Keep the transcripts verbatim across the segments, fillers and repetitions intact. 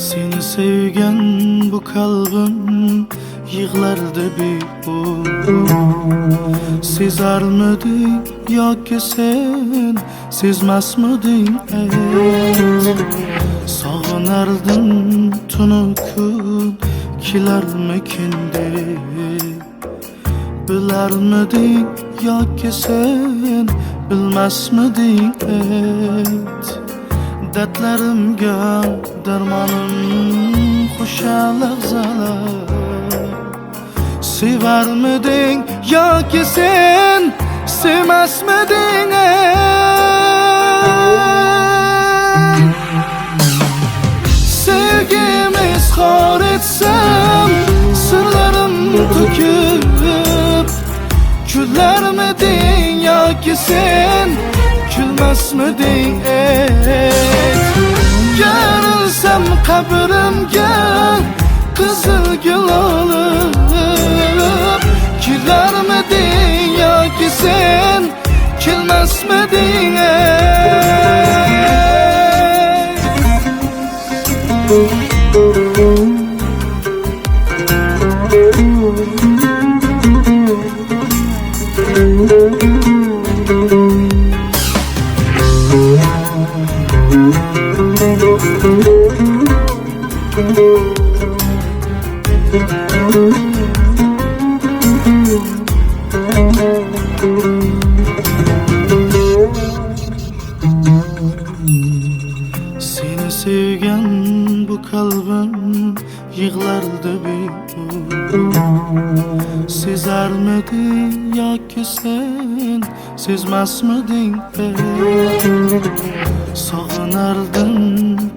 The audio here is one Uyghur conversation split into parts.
سېنى سۆيگەن بۇ قەلبىم يىغلاردا بىئۇنىڭ. سېزەرمىدىڭ ياكى سەن سېزمەسمىدىڭ ئەيت؟ ساغىناردىم تۈنۈگۈن كېلەرمىكىن دەپ. بىلەرمىدىڭ ياكى سەن بىلمەسمىدىڭ ئەيت؟ دەردلىرىمگە دەرمانىم خۇشال لەھزەلەر. سېۋەرمىدىڭ ياكى سەن سېۋمەسمىدىڭ ئەيت؟ سۆيگۈمنى ئىزھار ئېيتسام، سىرلىرىم تۆكۈپ، كۈلەرمىدىڭ ياكى سەن كۈلمەسمىدىڭ ئەيت؟ كۆرۈنسەم قەبرەمگە قىزىل گۈل ئېلىپ، كېلەرمىدىڭ ياكى سەن كەلمەسمىدىڭ ئەي؟ سېنى سۆيگەن بۇ قەلبىم يىغلاردا بىئۇنىڭ. سېزەرمىدىڭ ياكى سەن سېزمەسمىدىڭ ئەي؟ ساغىناردىم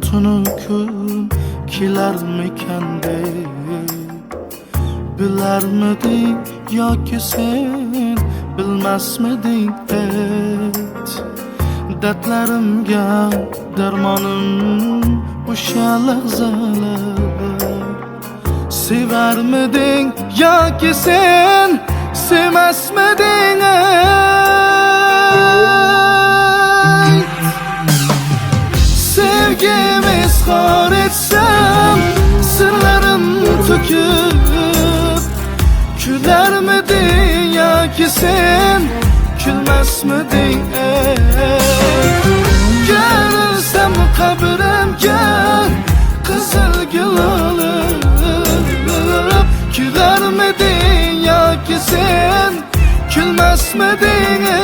تۈنۈگۈن كېلەرمىكەن دەپ. بىلەرمىدىڭ ياكى سەن بىلمەسمىدىڭ ئەيت؟ دەردلىرىمگە دەرمانىم ئۇشۇ لەھزەلەر. سېۋەرمىدىڭ ياكى سەن سېۋمەسمىدىڭ ئەي؟ سۆيگۈمنى ئىزھار ئېيتسام، سىرلىرىم تۆكۈپ، كۈلەرمىدىڭ ياكى سەن كۈلمەسمىدىڭ ئەي؟ كۆرۈنسەم قەبرەمگە قىزىل گۈل ئېلىپ، كۈلەرمىدىڭ ياكى سەن كۈلمەسمىدىڭ ئەي؟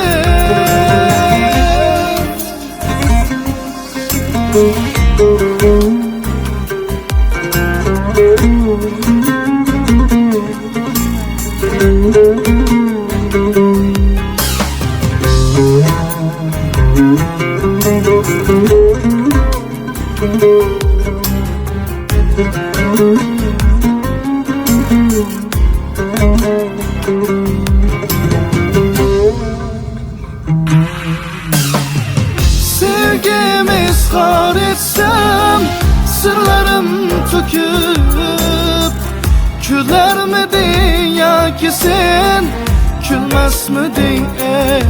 سۆيگۈمنى ئىزھار ئېيتسام، سىرلىرىم تۆكۈپ، كۈلەرمىدىڭ ياكى سەن كۈلمەسمىدىڭ ئەي؟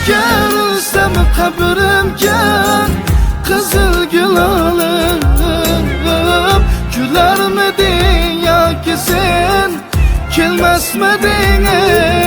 كۆرۈنسەم قەبرەمگە قىزىل گۈل ئېلىپ، كۈلەرمىدىڭ ياكى سەن كۈلمەسمىدىڭ ئەي؟